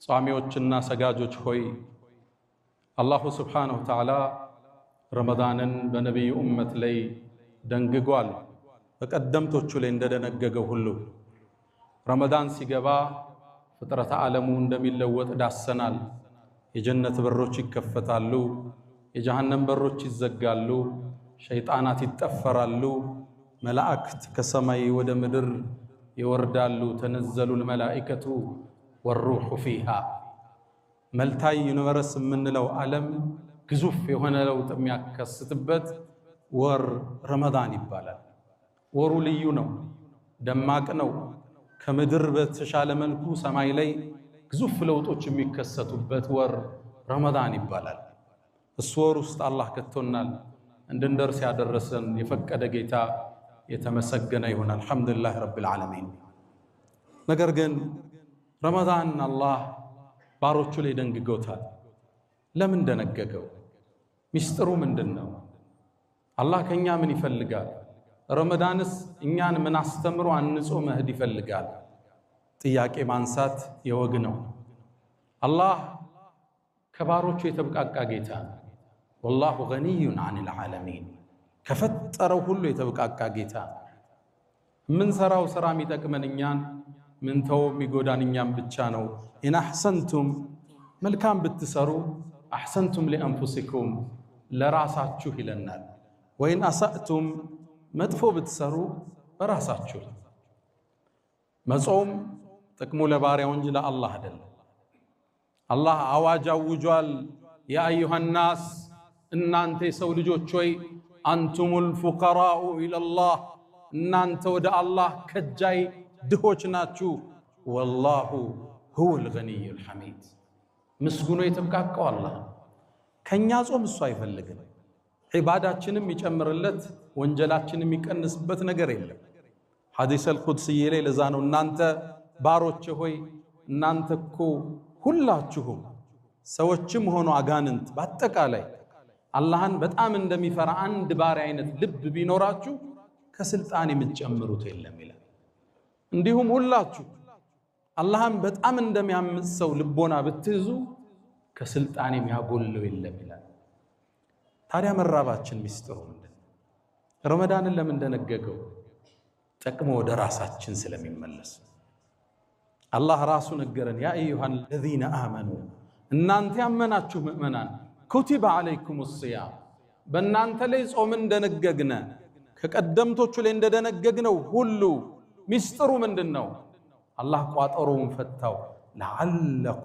ጿሚዎችና ሰጋጆች ሆይ አላሁ ሱብሓነሁ ወተዓላ ረመዳንን በነቢዩ ኡመት ላይ ደንግጓል። በቀደምቶቹ ላይ እንደደነገገው ሁሉ ረመዳን ሲገባ ፍጥረተ ዓለሙ እንደሚለወጥ ዳሰናል። የጀነት በሮች ይከፈታሉ፣ የጀሃነም በሮች ይዘጋሉ፣ ሸይጣናት ይጠፈራሉ፣ መላእክት ከሰማይ ወደ ምድር ይወርዳሉ። تنزل الملائكة والروح فيها። Multi universe የምንለው ዓለም ግዙፍ የሆነ ለውጥ የሚያከስትበት ወር ረመዳን ይባላል። ወሩ ልዩ ነው፣ ደማቅ ነው። ከምድር በተሻለ መልኩ ሰማይ ላይ ግዙፍ ለውጦች የሚከሰቱበት ወር ረመዳን ይባላል። እሱ ወር ውስጥ አላህ ከቶናል እንድንደርስ ያደረሰን የፈቀደ ጌታ የተመሰገነ ይሁን። الحمد لله رب العالمين። ነገር ግን ረመዳን አላህ ባሮቹ ላይ ደንግጎታል። ለምን ደነገገው? ሚስጥሩ ምንድን ነው? አላህ ከኛ ምን ይፈልጋል? ረመዳንስ እኛን ምን አስተምሮ አንጾ መሄድ ይፈልጋል? ጥያቄ ማንሳት የወግ ነው። አላህ ከባሮቹ የተብቃቃ ጌታ ነው። والله غني عن العالمين፣ ከፈጠረው ሁሉ የተብቃቃ ጌታ። የምንሰራው ስራ የሚጠቅመን እኛን፣ ምንተው የሚጎዳን እኛን ብቻ ነው። إن أحسنتم መልካም ብትሰሩ أحسنتم لأنفسكم ለራሳችሁ ይለናል። وإن أسأتم መጥፎ ብትሰሩ በራሳችሁ። መጾም ጥቅሙ ለባሪያው እንጂ ለአላህ አይደለም። አላህ አዋጅ አውጇል። يا أيها الناس እናንተ የሰው ልጆች ሆይ أنتم الفقراء إلى الله እናንተ ወደ አላህ ከጃይ ድሆች ናችሁ። والله هو الغني الحميد ምስጉኖ የተብቃቃው አላህ ከኛ ጾም እሱ አይፈልግም። ዒባዳችንም የሚጨምርለት ወንጀላችንም የሚቀንስበት ነገር የለም። ሐዲሰል ቁድስዬ ላይ ለዛ ነው እናንተ ባሮቼ ሆይ እናንተ እኮ ሁላችሁም ሰዎችም ሆኑ አጋንንት በአጠቃላይ አላህን በጣም እንደሚፈራ አንድ ባሪያ አይነት ልብ ቢኖራችሁ ከስልጣን የምትጨምሩት የለም ይላል። እንዲሁም ሁላችሁ አላህን በጣም እንደሚያምፅ ሰው ልቦና ብትይዙ ከስልጣን የሚያጎለው የለም ይላል። ታዲያ መራባችን ሚስጥሩ ምንድን ነው? ረመዳንን ለምን ደነገገው? ጠቅሞ ወደ ራሳችን ስለሚመለስ። አላህ ራሱ ነገረን። ያ አዩሃ አለዚነ አመኑ እናንተ ያመናችሁ ምእመናን ኩቲበ ዓለይኩም ሲያም በእናንተ ላይ ጾምን እንደነገግነ ከቀደምቶቹ ላይ እንደደነገግነው ሁሉ ሚስጥሩ ምንድን ነው? አላህ ቋጠሮውን ፈታው። ለዓለኩም